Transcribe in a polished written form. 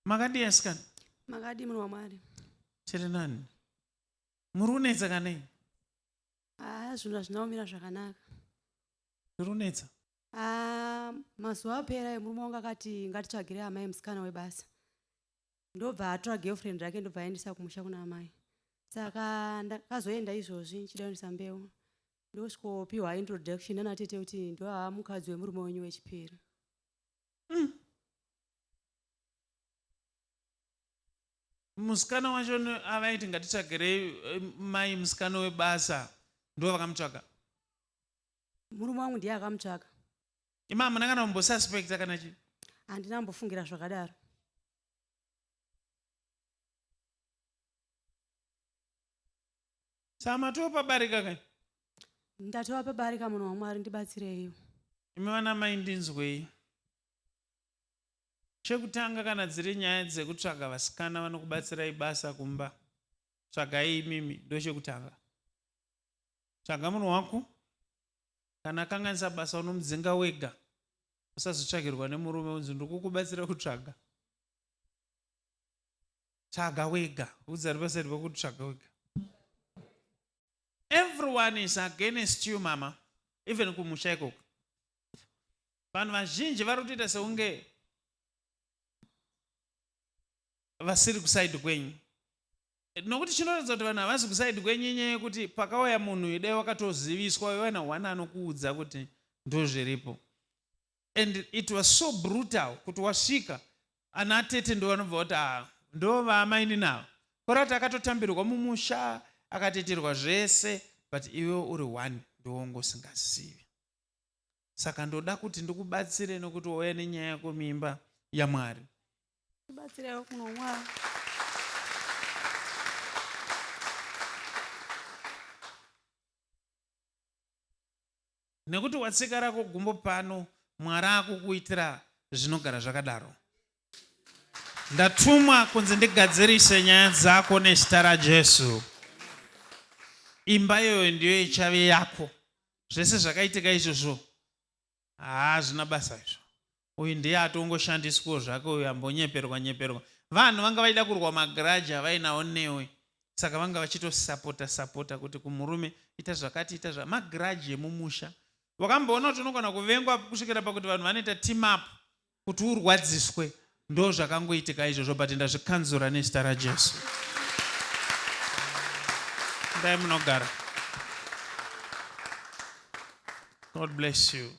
Makadii asikana? Makadii munhu waMwari? Tiri nani? Muri kunetsa kanei? Ah, zvinhu hazvina kumira zvakanaka. Zviri kunetsa? Ah, mazuva apera murume wangu akati ngatitsvagire amai musikana webasa. Ndobva atora girlfriend rake ndobva aendesa kumusha kuna amai. Saka ndakazoenda izvozvi ndichida kuendesa mbeu. Ndosvikopiwa introduction nana tete kuti ndoa mukadzi wemurume wenyu wechipiri. Musikana wacho avaiti ngatitsvagirei eh, mai musikana webasa ndo vakamutsvaga. Murume wangu ndiye akamutsvaka. Ima hamuna kana kumbosuspecta kana chii? Handina kumbofungira zvakadaro. Saka matova pabarika kai? Ndatova pabarika munhu waMwari ndibatsireiwo. Imi vana mai ndinzwei. Chekutanga kana dziri nyaya dzekutsvaga vasikana vanokubatsirai basa kumba tsvagai imimi ndochekutanga. Tsvaga munhu wako kana akanganisa basa unomudzinga wega usazotsvagirwa nemurume unzi ndikukubatsira kutsvaga. Tsvaga wega. Udza ari paside pako kuti tsvaga wega. Everyone is against you mama. Even kumusha ikoko. Vanhu vazhinji vari kutoita sekunge vasiri kusaidi kwenyu. Nokuti chinoratidza kuti vanhu havasi kusaidi kwenyu inyaya yekuti pakauya munhu idai wakatoziviswa waiwana one anokuudza kuti ndozviripo. And it was so brutal kuti wasvika ana tete ndo vanobva kuti ah ndo vaamainini ava. Kurati akatotambirwa mumusha akatoitirwa zvese but iwe uri one ndowonga usingazivi. Saka ndoda kuti ndikubatsire nokuti wauya nenyaya yako muimba yaMwari. Ndibatsirewo kunomwa. Nekuti watsika rako gumbo pano, Mwari akukuitira zvinogara zvakadaro. Ndatumwa kunzi ndigadzirise nyaya dzako nezita raJesu. Imba iyoyo ndiyo ichave yako. Zvese zvakaitika izvozvo haazvina basa izvo. Uyu ndiye atongoshandiswawo zvake uyu ambonyeperwa nyeperwa. Vanhu vanga vachida kurwa magrudge avainawo newe saka vanga vachitosapota sapota kuti kumurume ita zvakati ita zva magrudge emumusha. Wakamboona kuti unogona kuvengwa kusvikira pakuti vanhu vanoita team up kuti urwadziswe ndo zvakangoitika izvozvo but ndazvikanzura nezita raJesu. Ndai munogara. God bless you.